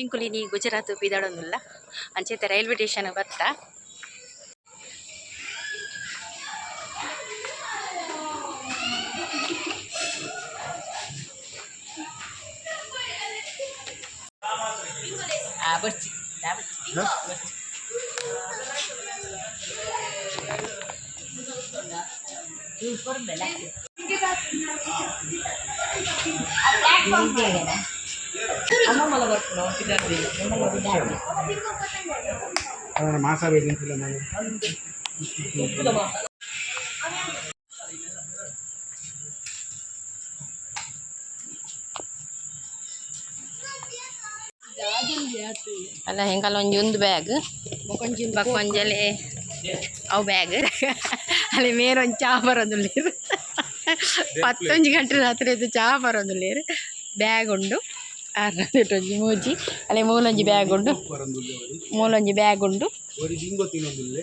ಎಂಕುಲು ಇನಿ Gujarat ಪಿದಡೊಂದುಲ್ಲ. ಅಂಚೆತೆ railway station ಬತ್ತ. ಆ ಬರ್ಚಿ ಬರ್ಚಿ. ಮಾಸ ಬೇಕಿಲ್ಲ ನಾನು. ಅಲ್ಲ, ಹೆಂಗಲ್ಲ, ಒಂಜಿ ಒಂದು ಬ್ಯಾಗ್, ಬೊಕೊಂಜಲೆ ಅವು ಬ್ಯಾಗ್. ಅಲ್ಲಿ ಮೇರೊಂದು ಚಾ ಬರೋದುಲ್ಲೇರು. 11 ಗಂಟೆ ರಾತ್ರಿ ಇದು ಚಾ ಬರೋದುಲ್ಲೇರು. ಬ್ಯಾಗ್ ಉಂಡು ಆರ್ನೊಂಜಿ ಮೂಜಿ. ಅಲ್ಲಿ ಮೂಲೊಂಜಿ ಬ್ಯಾಗ್ ಉಂಡು. ಮೂಲೊಂಜಿ ಬ್ಯಾಗ್ ಉಂಡು. ಒರಿ ಜಿಂಗೋ ತಿನ್ನೊಂದುಲ್ಲೆ.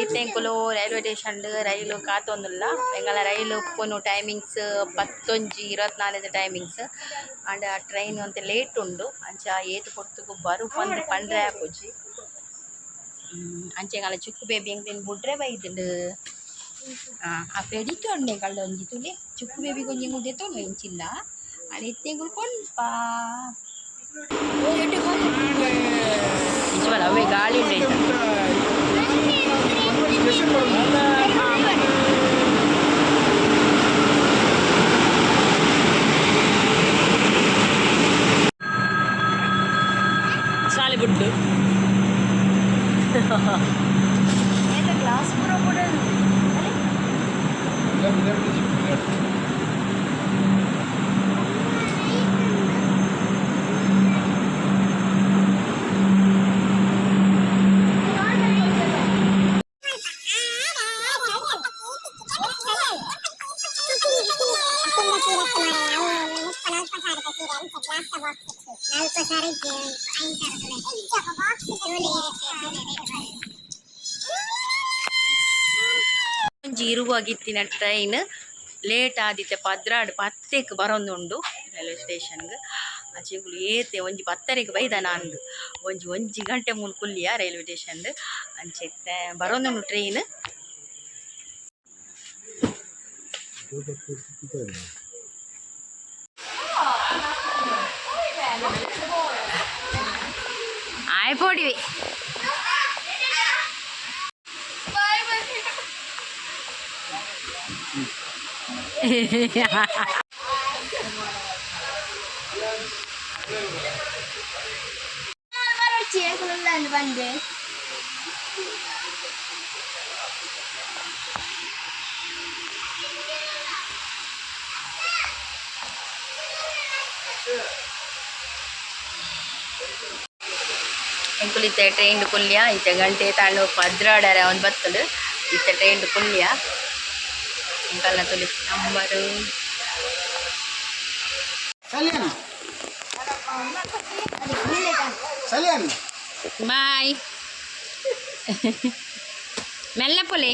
ಇತ್ತೆಂಕುಲು ರೈಲ್ವೆ ಸ್ಟೇಷನ್ ರೈಲು ಕಾತೊಂದುಲ್ಲ. ಎಂಕಲ್ನ ರೈಲು ಉಪ್ಪುನು ಟೈಮಿಂಗ್ಸ್ 11:24 ಟೈಮಿಂಗ್ಸ್. ಆಂಡ ಟ್ರೈನ್ ಒಂತೆ ಲೇಟ್ ಉಂಡು. ಅಂಚ ಏತ್ ಪೊರ್ತುಗು ಬರು ಪಂದ್ ಪಂಡ್ರೆ ಆಪುಜಿ. ಅಂಚ ಎಂಕಲ್ನ ಚುಕ್ಕು ಬೇಬಿ ಎಂಕ್ಲೆನ್ ಬುಡ್ರೆ ಬೈದ್ಂಡ್. ಆ ಪೆಡಿಕೆ ಉಂಡು ಎಂಕಲ್ಡ ಒಂಜಿ. ತೂಲೆ, ಚುಕ್ಕು ಬೇಬಿ ಒಂಜಿ ಎಂಕುಲು ದೆತೊನುವ ಇಂಚಿಲ್ಲ. ಆಂಡ ಇತ್ತೆ ಎಂಕುಲು ಕೊಲ್ಪ ನಿಜವಲ್ಲ. ಅವೇ ಗಾಳಿ ಉಂಡು. ಸ್ಟೇಷನ್. ಶಾಲೆ ಬುಡ್ಡು. ಗ್ಲಾಸ್ ಪೂರ ಕೂಡ. ಒಂಜಿ ಇರುವಾಗಿತ್ತಿನ ಟ್ರೈನ್ ಲೇಟ್ ಆದಿತ್ತೆ. 12:10ಕ್ಕೆ ಬರೊಂದುಂಡು ರೈಲ್ವೆ ಸ್ಟೇಷನ್ಗೆ. ಅಂಚೆಗುಲು ಏತೆ ಒಂಜಿ ಪತ್ತರೆಗೆ ಬೈದ ನಾಂದು. ಒಂಜಿ ಒಂಜಿ ಗಂಟೆ ಮೂಲು ಕುಲ್ಲಿಯ ರೈಲ್ವೆ ಸ್ಟೇಷನ್. ಅಂಚೆ ಬರೊಂದುಂಡು ಟ್ರೈನ್. ಆಯ್ ಪೋಡಿವಿ. ಬಂದೆ. ಎಂಕುಲು ಇತ್ತೆ ಟ್ರೈನ್ ಕುಲ್ಲಿಯ. ಇತ್ತೆ ಗಂಟೆ ತಾಂಡು 12ರ ಒಂದು ಬತ್ತುಂಡು. ಇತ್ತೆ ಟ್ರೈನ್ ಕುಲ್ಲಿಯ. ಎಂಕಲ್ನ ತುಲಿ ನಂಬರು. ಸಲಿಯನ್ ಸಲಿಯನ್. ಬಾಯ್, ಮೆಲ್ಲ ಪೊಲೆ.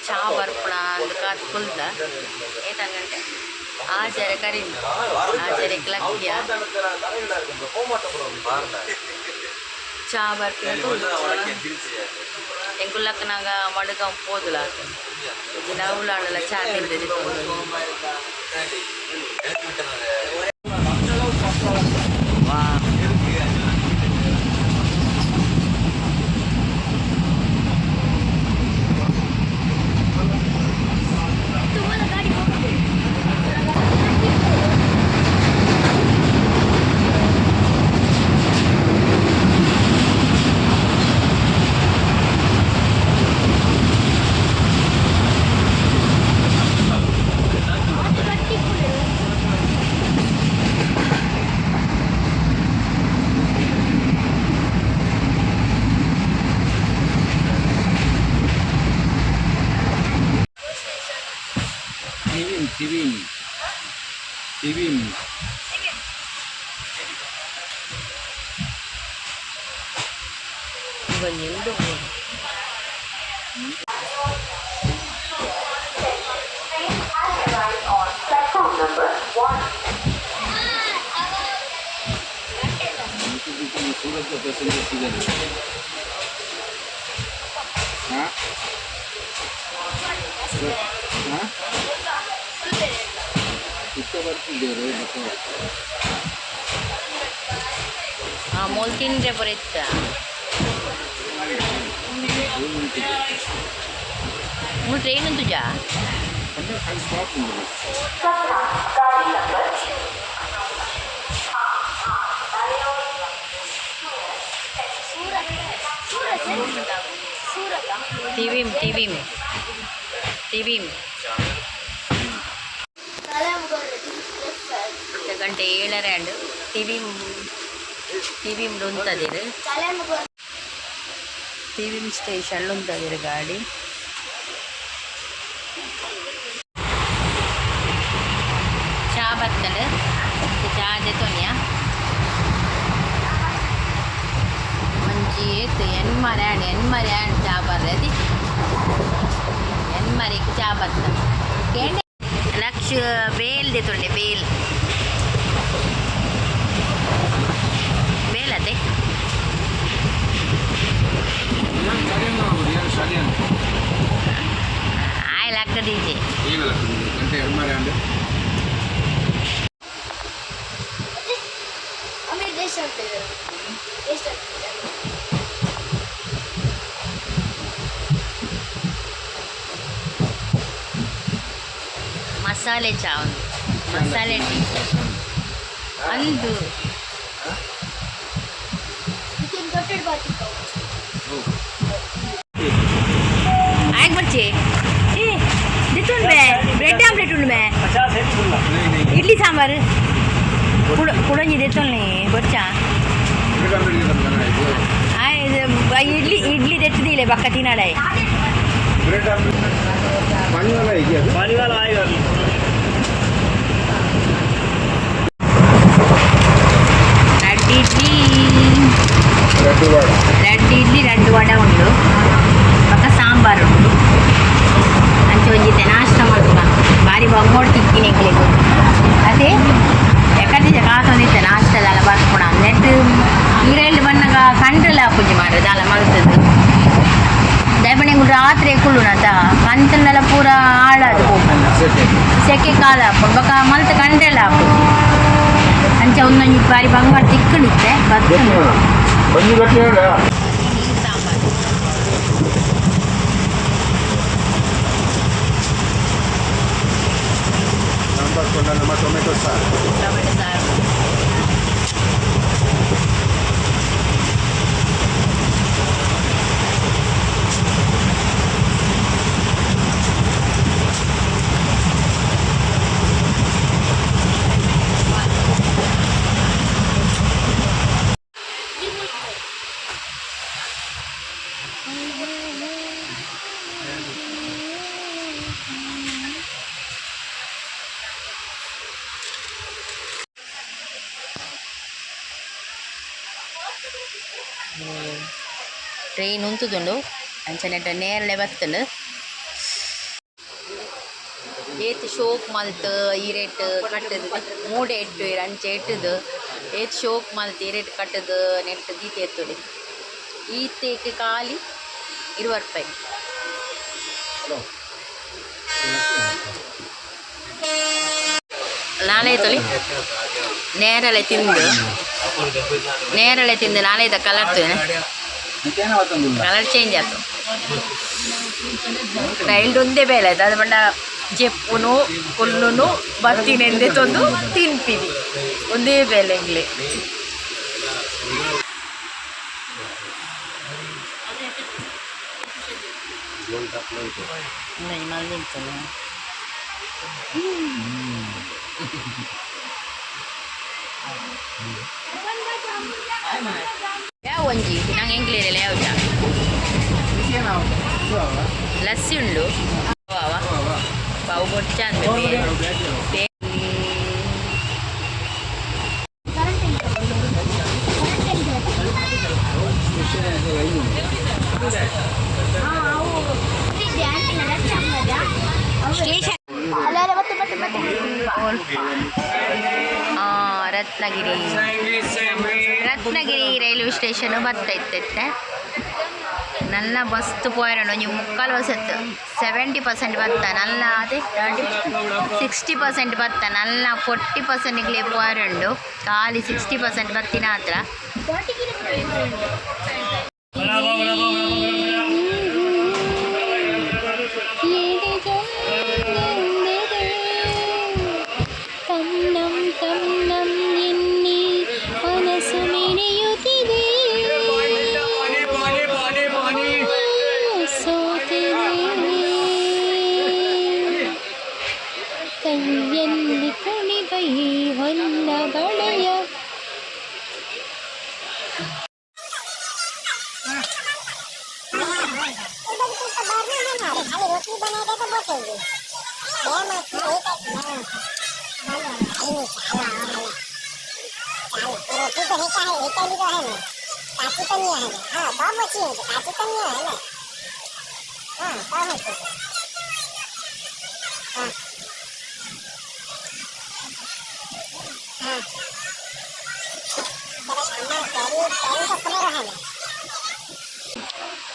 ಚಾ ಬರ್ಪುಣ ಅಂದ್ ಕಾತ್ ಕುಲ್ದ. ಏತ ಗಂಟೆ? ಆಜರೆ ಕರಿಂದು. ಆಜರೆ ಲಕ್ಕಿಯ. ಚಾ ಬರ್ಪಿನ. ಎಂಕುಲಕ್ಕನಾಗ ಮಡುಗ ಪೋದುಲ. ದಿನ ಉಳ್ಳಾಡಲ ಚಾ ತಿಂದೆ. Tivim, Tivim. Tivim. ಒಂಜಿ ಉಂದು. ಸೂರತ್ ಪ್ಯಾಸೆಂಜರ್ ಸಿಗಲ್ಲ. ಹಾಂ ಹಾಂ, ಇಷ್ಟ ಬರ್ತಿದ್ದೇವೆ ಬಸ್. ಆ ಮೋಲ್ ತಿಂದ್ರೆ ಪೂರ ಇತ್ತ. ಮೂಲು ಟ್ರೈನ್ ಉಂತುಜಾ? ಅಲ್ಲಿ ಸ್ಟಾಪ್ ಉಂಟು ಬಸ್. ಸೂರತ್ ಸೂರತ್. ಟಿವಿಮ್ ಟಿವಿಮ್ ಟಿವಿಮ್. ಗಂಟೆ 7:30 ಆಂಡ್. ಟಿವಿಮ್ ಟಿವಿಮ್ ಉಂತದಿರು. ಟಿವಿಮ್ ಸ್ಟೇಷನ್ ಉಂತದಿರು ಗಾಡಿ. ಚಾ ಬರ್ತದೆ, ಚಾ ದೆತೊನಿಯ. ಒಂಜಿ ಏತ್ ಎಣ್ಮರೆ ಆಂಡ್, ಎಣ್ಮರೆ ಆಂಡ್. ಚಾ ಬರ್ರೆ ಎಣ್ಮರೆಗ್ ಚಾ ಬರ್ತದೆ. ಕೇಂಡೆ ಲಕ್ಷ ಬೇಲ್ ದೆತೊಂಡೆ. ಬೇಲ್ ಬೇಲ್ ಅದೇ. ಏನು ಸರಿಯನ್? ಆಯ್ಲ್ ಹಾಕದೀಜೆ. ಏನಲ್ಲ, ಗಂಟೆ 2 ಮರೆ ಅಂದ್ರೆ. ಆಮೇಲೆ ಎಷ್ಟು ಆಗ್ತದೆ, ಎಷ್ಟು ಆಗ್ತದೆ? ಮಸಾಲೆ ಚಾ ಒಂದು, ಮಸಾಲೆ ಟೀ ಅಂದು. ಇದನ್ನು ದೊಡ್ಡ ಬಾಕಿ. ಆಯ್ತು ಬರ್ಚಿ. ಏ ದಿತ್ತುಂಡು ಬ್ರೆಡ್ ಆಮ್ಲೆಟ್ ಉಂಡು ಮೇ, ಇಡ್ಲಿ ಸಾಂಬಾರು ಕುಡ ಕುಡಂಜಿ ದೆತ್ತೊನ್ನಿ ಬೊಚ್ಚ. ಇಡ್ಲಿ ಇಡ್ಲಿ ದೆತ್ತದಿಲ್ಲ ಬಕ್ಕ ತಿನ್ನಡ. ब्रेड आमलेट पानी वाला है क्या? पानी वाला आएगा अभी। ರಡ್ಡು ಇಡ್ಲಿ. रेड वाला. ರಡ್ಡು ಇಡ್ಲಿ, ರಡ್ಡು ವಡ ಉಂಡು, ಬೊಕ್ಕ ಸಾಂಬಾರು ಉಂಡು. ಅಂಚೆ ಒಂಜಿತ್ತೆ ನಾಷ್ಟ ಮಲ್ಪುಗ. ಬಾರಿ ಬಂಗೋಡು ತಿಕ್ಕಿನ ಎಂಕ್ಲೆಗ್. ಅದೇ ಎಕಟ್ಟಿಜ ಕಾತೊಂದಿತ್ತೆ ನಾಷ್ಟ ದಾಲ ಬರ್ಪುಣ. ನೆಟ್ ಈರೆಲ್ಡ್ ಬನ್ನಗ ಕಂಡ್ರೆಲ ಆಪುಜಿ ಮಾರ್ರೆ ದಾಲ ಮಲ್ತದ್ದು. ದಾಯೆಪಂಡ ಎಂಕುಲು ರಾತ್ರಿ ಕುಲ್ಲುನತ, ಕಂತಂಡಲ ಪೂರ ಹಾಳಾದ್ ಪೋಪುಂಡು. ಸೆಕೆ ಕಾಲ ಆಪುಂಡು. ಬೊಕ್ಕ ಮಲ್ತ್ ಕಂಡ್ರೆಲ ಆಪುಜಿ. ಅಂಚ ಒಂದೊಂಜಿ ಬಾರಿ ಬಂಗಾರ ತಿಕ್ಕುಂಡಿತ್ತೆ ಬರ್ತುಂಡು. बंदी गट्टी. ಸಾಂಬಾರು. ಸಾಂಬಾರ್ ಕೊಂಡ ನಮ್ಮ ಟೊಮೆಟೊ ಸಾರು. ಟೊಮೆಟೊ ಸಾರು. ಟ್ರೈನ್ ಉಂತುದುಂಡು. ಅಂಚನೆ ನೇರಳೆ ಬತ್ತುಂಡು. ಏತ್ ಶೋಕ್ ಮಲ್ತ್ ಈರೇಟ್ ಕಟ್ಟದು ಮೂಡೆ ಇಟ್ಟು ಅಂಚೆ ಇಟ್ಟುದು. ಏತ್ ಶೋಕ್ ಮಲ್ತ್ ಈರೇಟ್ ಕಟ್ಟದು ನೆಟ್ ದೀತೆ ಎತ್ತುಡಿ. ಈತೇಕ್ ಖಾಲಿ 20 ರೂಪಾಯಿ. ನಾಳೆ ತೊಲಿ ನೇರಳೆ ತಿಂದು, ನೇರಳೆ ತಿಂದು ನಾಳೆದ ಕಲರ್ ಕಲರ್ ಚೇಂಜ್ ಆಯ್ತು. ರೈಲ್ಡ್ ಒಂದೇ ಬೇಲೆ ಆಯ್ತು. ಅದು ಪಂಡ ಜೆಪ್ಪುನು ಕುಲ್ಲುನು ಬತ್ತಿನೆಂದೆ ತೊಂದು ತಿನ್ಪಿನಿ ಒಂದೇ ಬೇಲೆ ಎಂಗ್ಲೆ. ಮಲ್ದಿಂತಲ್ಲ. ಯಾವ ಒಂಜಿ ನಂಗೆ ಎಂಕ್ಲೇರಿಲ್ಲ ಯಾವ್ದ ಲಸ್ಸಿ ಉಂಡು. ಅವ ಪಾವು ಬೊಚ್ಚ ಅಂದೆ ಬೇರೆ. Current current. Ratnagiri, Ratnagiri railway station ಬತ್ತೈತೆ. ನನ್ನ ಬಸ್ ಪೋಯರಣ ಒಂಜಿ ಮುಕ್ಕಾಲು ಬಸ್ ಇತ್ತು, 70% ಬತ್ತ ನಲ್ಲ, ಅದೇ 60% ಬತ್ತ ನಲ್ಲ, 40% ಇಗ್ಲೇ ಪೋಯರುಂಡು. ಖಾಲಿ 60% ಬತ್ತಿನ ಹತ್ರ. ತನ್ನಂ ತನ್ನಂ ಎನ್ನಿ ಮನಸ್ಸು ಮಿಡಿಯುತ್ತಿದೆ, ಸೋತಿದೆ. ಕೈಯಲ್ಲಿ ಕುಣಿಬೈ ಹೊನ್ನ ಬಳೆಯ.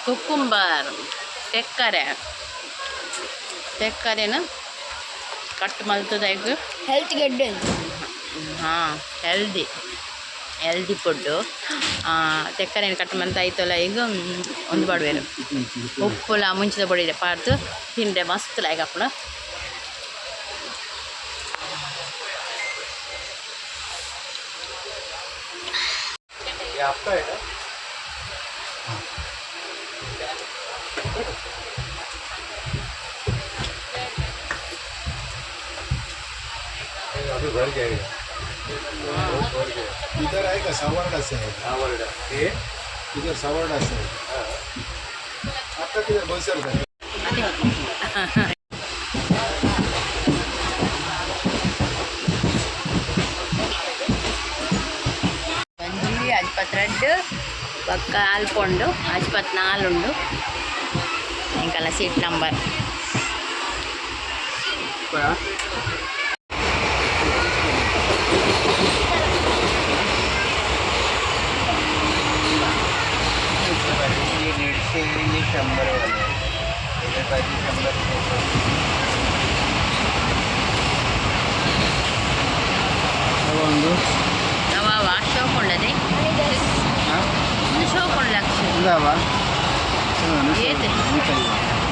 ಕುಕ್ಕುಂಬರ್, ತೆಕ್ಕರೆ, ತೆಕ್ಕರೆನ ಕಟ್ ಮಲ್ತದ. ಹೆಲ್ತ್ ಗೆಡ್ಡೆ. ಹಾಂ, ಹೆಲ್ದಿ ಹೆಲ್ದಿ ಫುಡ್ಡು. ತೆಕ್ಕರೆನ ಕಟ್ ಮಲ್ತ ಆಯ್ತಲ್ಲ. ಈಗ ಒಂದು ಬಾಡುವೆರು ಉಪ್ಪುಲ ಮುಂಚಿದ ಪೊಡಿ ಪಾಡ್ದು ತಿಂಡೆ, ಮಸ್ತ್ ಲಾಯ್ಕ್ ಅಪ್ಪಣ. ये आपका है ना? अभी भर जाएगा, बहुत भर गया। इधर आएगा, सावर्डा से आएगा। हाँ, वर्डा ये। इधर सावर्डा से आएगा। आपका किधर, बोईसर का है? ಅದೇ. ಒಂಜಿ ಅಜ್ಪತ್ ರಡ್ಡ್ ಬೊಕ್ಕ ಅಲ್ಪೊಂಡು ಅಜ್ಪತ್ ನಾಲುಂಡು. ಎಂಕಲ್ಲ ಸೀಟ್ ನಂಬರ್. ये 150, ये 100 वाले हैं। इधर बाकी 100। ಒಂದು ಅವ ಶೋಕ್ ಉಂಡದೆ. ಒಂದು ಶೋಕ್ ಉಂಡು ಲಕ್ಷ. ಇಂದಾವ. ಏತ್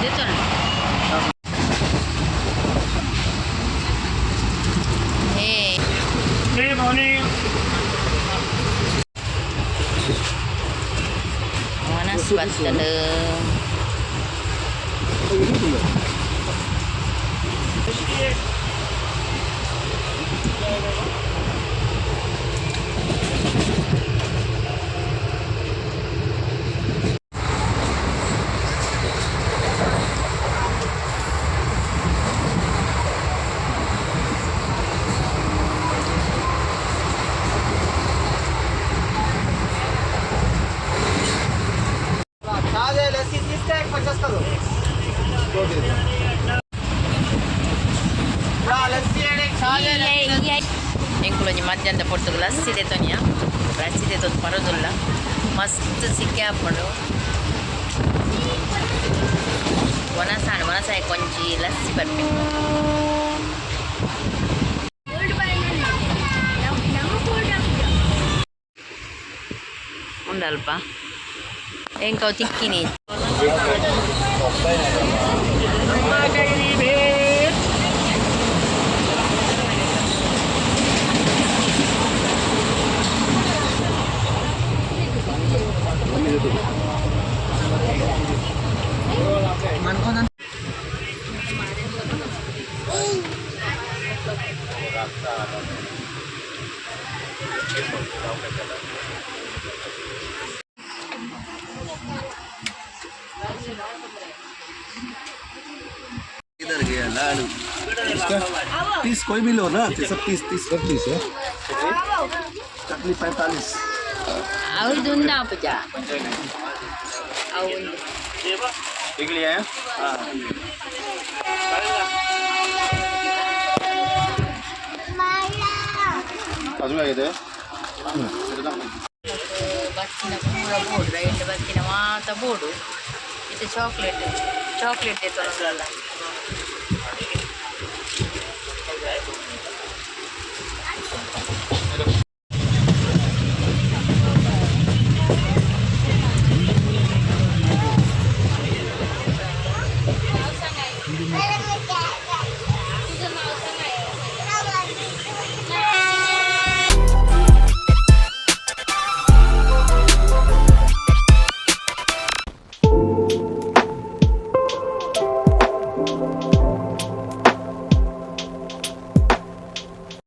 ದೆತ್ತೊಂಡು. ಏ, ಮನಸ್ಸು ಬರ್ತದೆ. लस्सी 30 का एक, 50 का दो। लस्सी एक छाछ है। ಎಂಕುಲೊಂಜಿ ಮಧ್ಯಾಹ್ನದ ಪೊರ್ತುಗು ಲಸ್ಸಿ ದೆತೊನಿಯ. ಲಸ್ಸಿ ದೆತ್ತೊಂದು ಪರದುಲ್ಲ, ಮಸ್ತ್ ಸಿಕ್ಕೆ ಆಪುಂಡು. ವನಸಾಂಡ್, ವನಸಾಯ ಕೊಂಚಿ ಲಸ್ಸಿ ಬರ್ಪೆ. ಓಲ್ಡ್ ನಮ್ಮ ಕೋಲ್ಡ್. ಉಂಡಲ್ಪ ಎಂಕವು ತಿಕ್ಕಿನಿ. इधर गया लाडू। 30 कोई भी लो ना, सब 30 30, सब 30 है। चटनी 45। ಅವ್ರದ್ದು ಉಂದು ಆಪುಜ ಅವು ಒಂದು. ठीक लिया है। ಬತ್ತಿನ ಪೂರ ಬೋಡು, ರೈಲ್ ಬತ್ತಿನ ಮಾತ ಬೋಡು. ಇತ್ತೆ ಚಾಕ್ಲೇಟ್, ಚಾಕ್ಲೇಟ್ ದೆತ್ತೊಂದುಲ್ಲ.